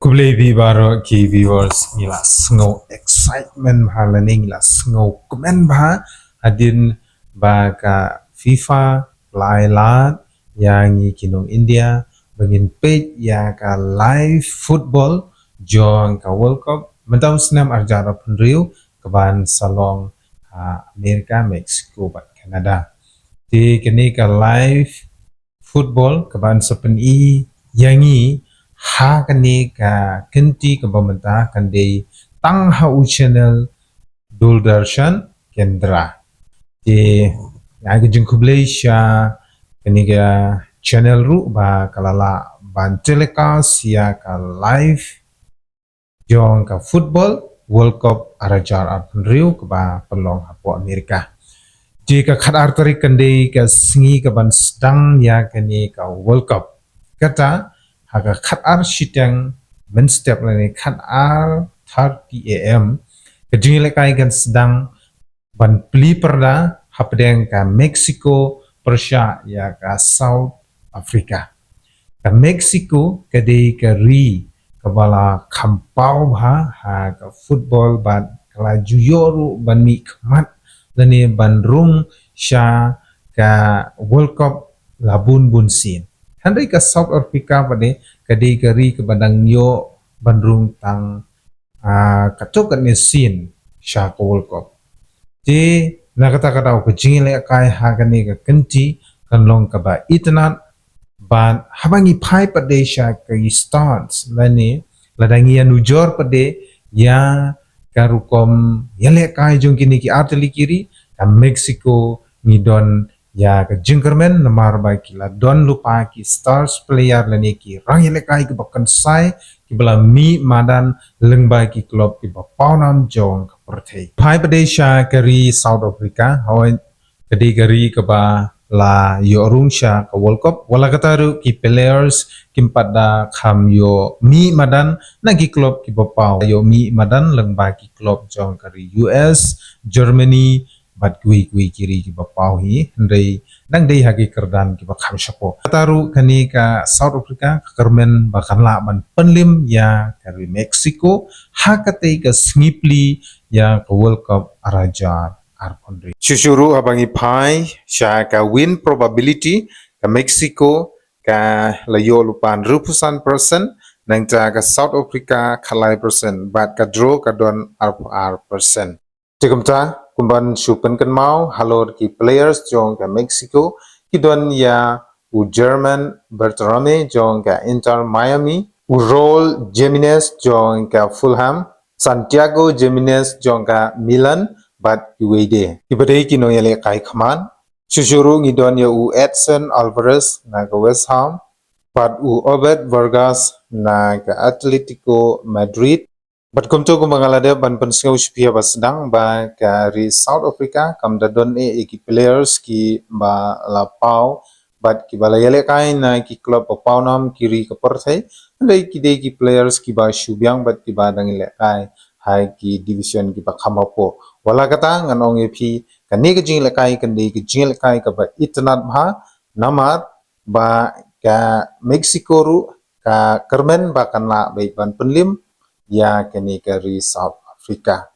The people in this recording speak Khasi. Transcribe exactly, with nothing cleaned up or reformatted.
Khublei bha baroh ki viewers, ngi la sngew excitement bha lane ngi la sngew kmen bha hadien ba ka FIFA la ai lad ïa ngi ki nong India ba ngin peit ïa ka live football jong ka World Cup mynta u snem arhajar arphew hynriew kaban sa long ha America, Mexico bad Canada. Te kane ka live football kaban sa pyni ïa ngi ha kane ka kynti kaba mynta kan dei tang ha u channel Doordarshan Kendra. Te nga ai ka jingkhublei sha kane ka channel ruh ba ka la lah ban telecast ïa ka live jong ka football World Cup arhajar arphew hynriew kaba pynlong hapoh America. Te ka khatar tarik kan dei ka sngi kaban sdang ïa kane ka World Cup. Kata ha ka khatar shiteng mynstep lane khatar thirty A M ka jingïalehkai kan sdang ban plie pyrda hapdeng ka Mexico pyrshah ïa ka South Africa. Ka Mexico ka dei ka ri kaba la kham paw bha ha ka football bad ka la ju ïoh ruh ban mihkhmat lane ban rung sha ka World Cup la bun bun sien. Hynrei ka South Africa pat de ka dei ka ri kaba dang ïoh ban rung tang ah, katto katne sien sha ka World Cup. Te na kata ka daw ka jingïalehkai ha kane ka kynti kan long kaba itynnad bad haba ngi phai pat de sha ka stats lane lada ngi ïanujor pat de ïa ka rukom ïalehkai jong kine ki artylli ki ri, ka Mexico ngi don ïa ka jingkyrmen namar ba ki la don lypa ki stars player lane ki rangïalehkai kiba kynsai kiba la mih madan lyngba ki club kiba pawnam jong ka pyrthei. Phai pat de sha ka ri South Africa, hooid ka dei ka ri kaba la ïoh rung sha ka World Cup. Wat la katta ruh ki players kim pat da kham ïoh mih madan na ki club kiba paw, ïoh mih madan lyngba ki club jong ka ri U S, Germany bad kiwei kiwei ki ri kiba paw hi, hynrei dang dei ha ki kyrdan kiba kham shapoh. Kata ruh kane ka South Africa ka kyrmen ba kan lah ban pynlip ïa ka ri Mexico ha katei ka sngi plie ïa ka World Cup arhajar arphew hynriew. Shuh shuh ruh haba ngi phai sha ka win probability, ka Mexico ka la ïoh lypa hynriewphew san percent, nangta ka South Africa khatlai percent bad ka draw ka don arphew ar percent. Te kumta kumban shu pynkynmaw halor ki players jong ka Mexico, ki don ïa u German Berterame jong ka Inter Miami, u Raul Jimenez jong ka Fulham, Santiago Jimenez jong ka Milan bad kiwei de. Kiba dei ki nongïalehkai khmat, shuh shuh ruh ngi don ïa u Edson Alvarez na ka West Ham bad u Obed Vargas na ka Atletico Madrid. Bad kumta kumba nga la dep ban pynsngew sha phi haba sdang ba ka ri South Africa kam da don eh ïa ki players kiba la paw bad kiba la ïalehkai na ki club ba pawnam ki ri ka pyrthei, hynrei ki dei ki players kiba shu biang bad kiba dang ïalehkai ha ki division kiba kham hapoh. Wat la katta ngan ong ïa phi kane ka jingïalehkai kan dei ka jingïalehkai kaba itynnad bha namar ba ka Mexico ruh ka kyrmen ba kan lah beit ban pynlip ïa kane ka ri South Africa.